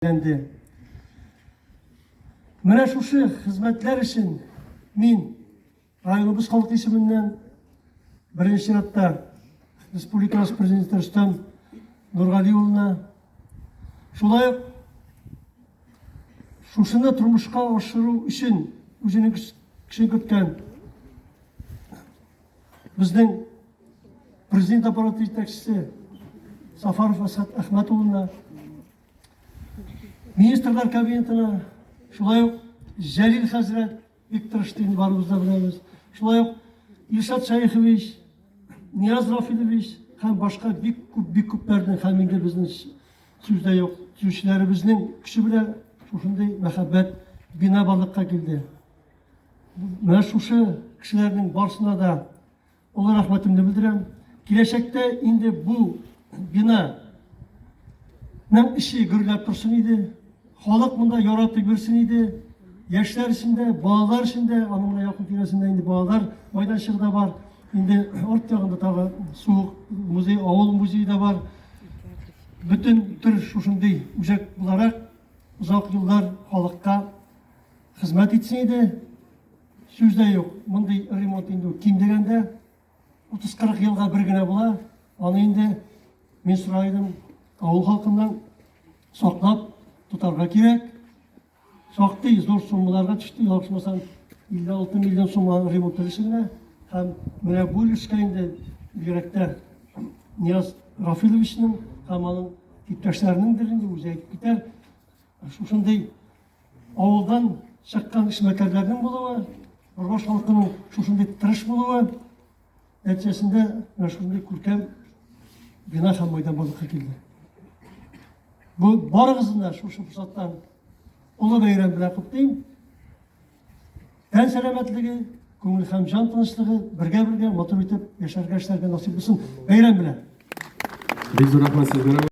Әйләнде. Менә шушы хезмәтләр өчен мин районыбыз халкы исеменнән беренче чиратта республикабыз президенты Рөстәм Нургали улына, шулай ук шушыны тормышка ашыру өчен үзенең көчен керткән безнең президент аппараты җитәкчесе Сафаров Әсхәт Әхмәт улына, Министрлар кабинетына, шулай ук Җәлил хәзрәт бик тырышты инде, барыбыз да беләбез. Шулай ук Илшат Шәехович, Нияз Рафилович һәм башка бик күп, бик күпләрнең һәм инде безнең сүз дә юк, төзүчеләребезнең көче белән шушындый мәхәббәт бина барлыкка килде. Менә шушы кешеләрнең барысына да Олы рәхмәтемне белдерәм. Киләчәктә инде бу бина ның эче гөрләп торсын иде. Халык монда яратып йөрсен иде. Яшьләр өчен дә, балалар өчен дә, аның менә якын тирәсендә инде балалар майданчыгы да бар. Инде арт ягында тагы суык музей, авыл музее да бар. Бөтен төр шушындый үзәк буларак озак еллар халыкка хезмәт итсен иде. Сүз дә юк, мондый ремонт инде ким дигәндә 30-40 елга бер генә була. Аны инде мин сорар идем, авыл халкыннан саклап тотарга кирәк. Шактый зур суммаларга төште, ялгышмасам, 56 миллион сум ремонт өлеше генә. Һәм менә бу өлешкә инде бигрәк тә Нияз Рафиловичның һәм аның иптәшләренеңдер инде, үзе әйтеп китәр. Шушындый авылдан чыккан эшмәкәрләрнең булуы, Борбаш халкының шушындый тырыш булуы нәтиҗәсендә менә шушындый күркәм бина һәм майдан барлыкка килде. Бу барыгызны да шушы форсаттан олы бәйрәм белән котлыйм. Тән сәламәтлеге, күңел һәм җан тынычлыгы, бергә-бергә матур итеп яшәргә, эшләргә насыйп булсын. Бәйрәм белән! Бик зур рәхмәт сезгә.